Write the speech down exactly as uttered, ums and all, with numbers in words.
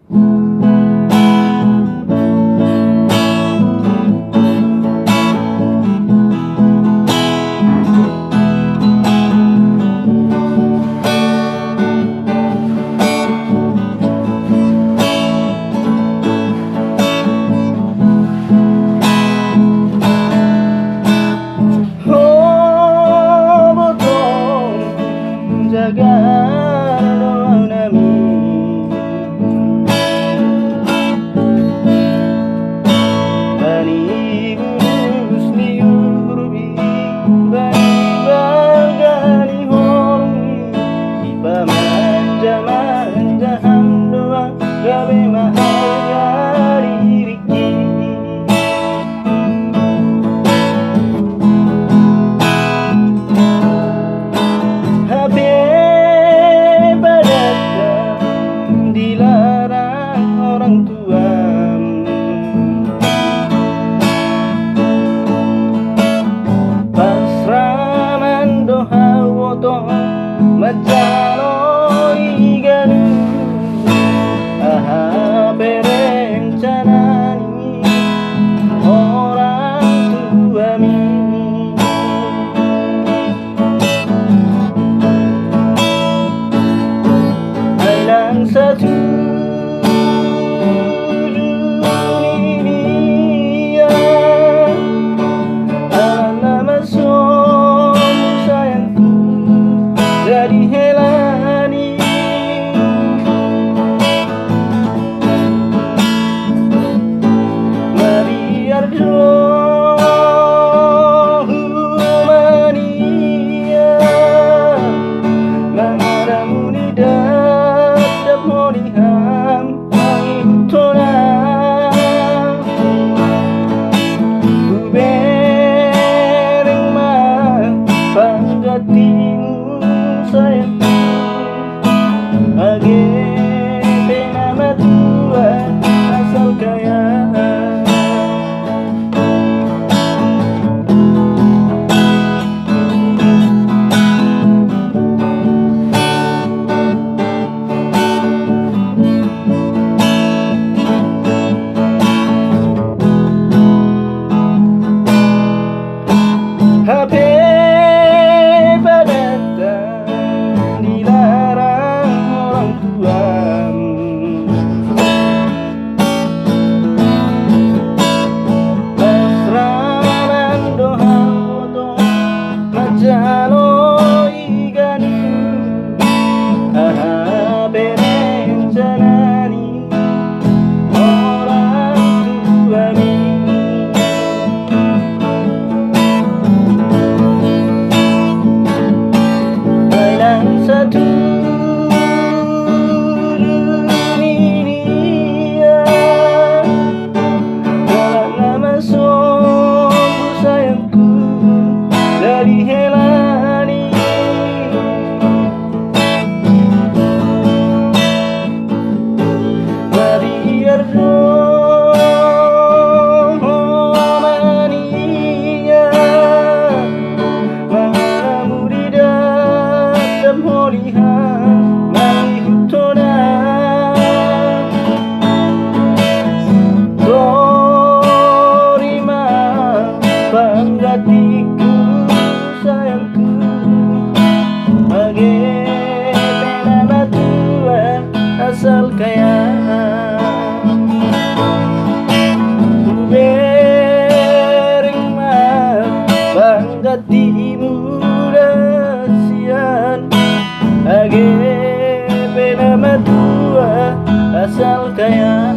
Ho boto, jaga roha nami. Bani bulus ni urupi, bani balga ni horongmi, dipamanjamanja hamu do, gabe mahaga diringki. Hape padanta dilarang orang tuam. Pasraman do hau oto manjalo i ganup. Aha pe rencana ni orang tuami? Ai nang satuju nian, ala na masombu sayangku jadi hela ni. Mabiar do human ia, mangaramuni dapdap holiham mangihuthon. Hubereng ma panggantimu sayangku, age pe na matua asal kaya. Hape padanta dilarang orang tuam. Pasraman do hau oto manjalo i ganup. Aha pe rencana ni orang tuami? Ai nang satuju nian, ala na masombu sayangku jadi hela ni. Mabiar do human ia, mangaramuni dapdap holiham mangihuthon. Tori ma panggantiku sayangku, age pe na matua asal kaya. Hubereng ma panggantimu da sian, age pe na matua asal kaya.